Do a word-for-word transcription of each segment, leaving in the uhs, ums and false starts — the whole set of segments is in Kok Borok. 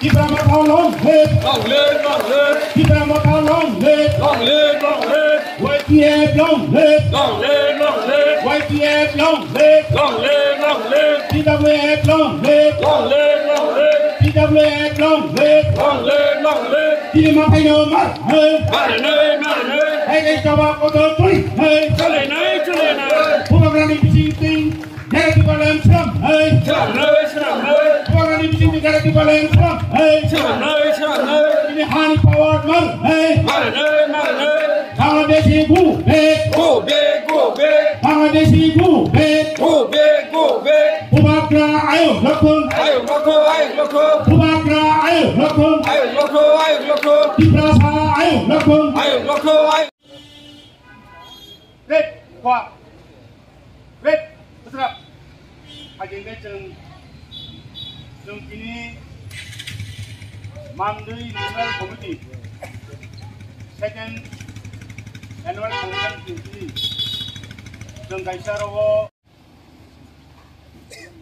Tipra Motha long live! Long live, long live! Tipra Motha long live! Long live, long live! Y T F long live! Long live, long live! Y T F long live! Long live, long live! T W F long live! Long live, long live! T W F long live! Long live, long live! Chini manthaino mar, hey! Mar, hey, mar, hey! Hai, hai, jawab kotor tuli, hey! Tuli, hey, tuli, hey! Bubagrani bising ting, Gare Tipraland swnam, hey! Swnam, hey, swnam, hey! Bubagrani bising ting, Gare Tipraland swnam, hey! Swnam, hey, swnam, hey! Chini hani power mar, hey! Mar, hey, mar, hey! Bangladeshi go back! Go back, go back! Bangladeshi go back! Go back, go back! Bubagra ayuk lokthon! Ayuk lokthon, ayuk lokthon! Bubagra ayuk lokthon! Ayuk lokthon, ayuk lokthon! Tiprasa ayuk lokthon! Ayuk lokthon, ayuk Red, khwa. Red, bwswrap. Hajengde chwng, chwng tini Mandwi Regional Committee second annual conference ni tini chwng kaisa rogo.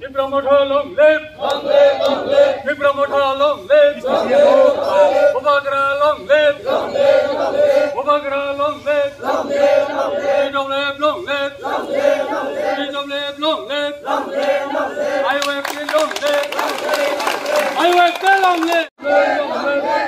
Tipra Motha long live! Long live, long live! Tipra Motha long live! Long live, long live! Bubagra long live! Long live, long live! Bubagra long live! Long live, long live! T W F long live! Long live, long live! T W F long live! Long live, long live! I Y F T long live! Long live, long live! I Y F T long live!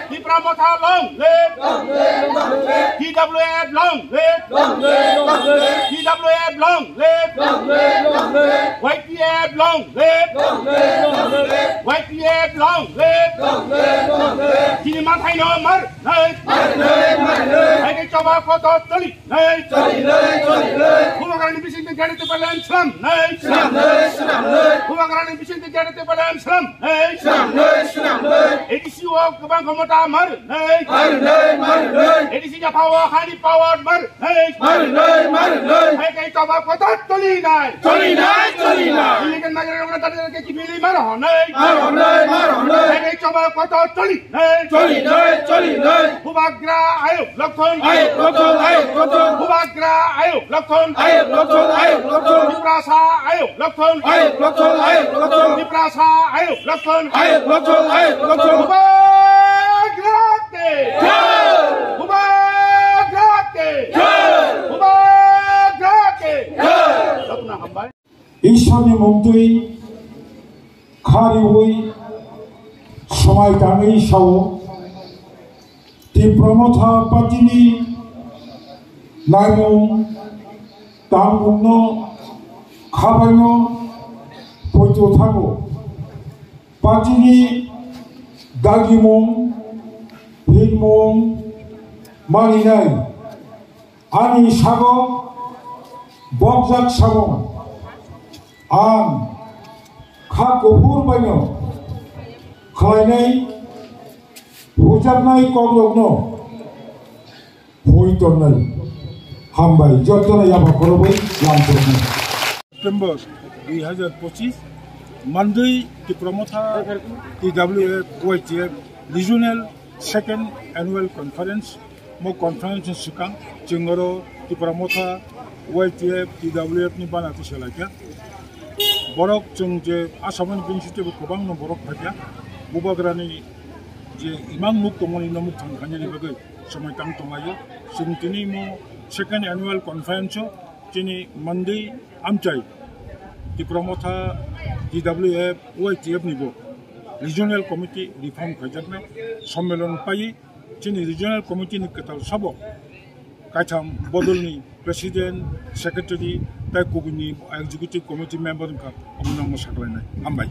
Tipra Motha long live! Long live, long live! T W F long live! Long live, long live! T W F long live! Long live, long live! Y T F long live! Long live, long live! Y T F long live! Long live, long live! Chini manthaino mar, hey! Mar, hey, mar, hey! Hai, hai, choba kotor tuli, hey! Tuli, hey, tuli, hey! Bubagrani bising ting, Gare Tipraland swnam, hey! Swnam, hey, swnam, hey! Bubagrani bising ting, Gare Tipraland swnam, hey! Swnam, hey, swnam, hey! A D C o kwbang khomota mar, hey! Mar, hey, mar, hey! A D C ni power, hani power mar, hey! Mar, hey, mar, hey! Hai, hai, choba kotor tuli nai! Tuli nai, tuli nai! Illegal migrant rokno tadi tadi kifili mar honai! Mar honai, mar honai! Hai, hai, choba kotor tuli nai! Tuli nai, tuli nai! Bubagra ayuk lokthon! Ayuk lokthon, ayuk lokthon! Bubagra ayuk lokthon! Ayuk lokthon, ayuk lokthon! Tiprasa ayuk lokthon! Ayuk lokthon, ayuk lokthon! Tiprasa ayuk lokthon! Ayuk lokthon, ayuk lokthon! Bubagra te! Jai! Bubagra te! Jai! Bubagra te! Jai! Lokna hambai. Ishwarni mungtwi kha riwi swmai tangwi sao, Tipra Motha Partyni naimung tangmungno khabaino poito thango. Partyni dagimung, hinmung maninai. Ani sago bokjak samung ang kha kuphur baino khlainai hujaknai kokrokno hui tonnai. Hambai, jotono yaba khorobwi lam tongmani. September dui hazar pochis, Mandwi Tipra Motha T W F Y T F Regional Second Annual Conference. Mo conference ni swkang chwng oro Tipra Motha Y T F T W F ni bana tisalaikha. Borok chwng je Assam ni bini site bo kwbangno borok phaikha. Bubagrani je imang nuk tongmani no mukthang khainani bagwi somoi tang tonglaio. Chwng tini mo second annual conference o chini Mandwi amchai Tipra Motha T W F Y T F ni bo Regional Committee reform khaijaknai sommelon paiwi chini Regional Committee ni kwtal sabo kaitham bodolni President, Secretary tai kubuni Executive Committee member wngkha, omo nangma saklainai. Hambai.